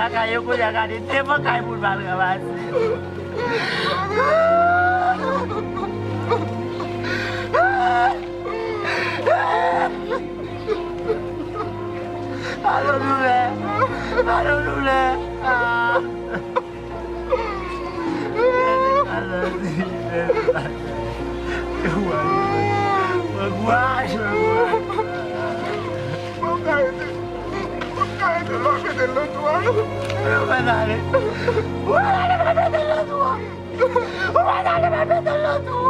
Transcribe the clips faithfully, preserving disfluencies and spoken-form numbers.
Lakay yo kounye a, gade devan kay moun m al ranmase. Alo doulè. Alo doulè. Ah. Mwen kouraj, mwen kouraj. Mwen ka ede, mwen ka ede lò mete lòt bò. Mwen ale. Mwen ale mete lòt bò. Ou pa ta dwe mete lòt ou.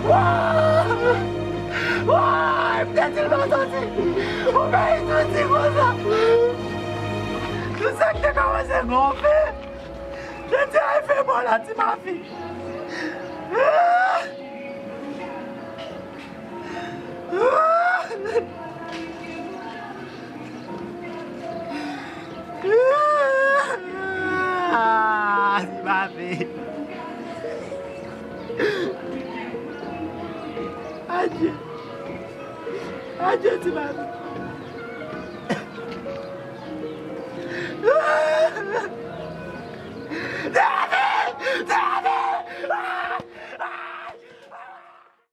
Woy! Woy! M te di l pa soti. Ou pa soti konsa. Tout sa k te kòmanse gonfle. Te di, "Ay, fè bò la, ti mafi." Ah, ti mafi. Adye. Adye, ti mafi.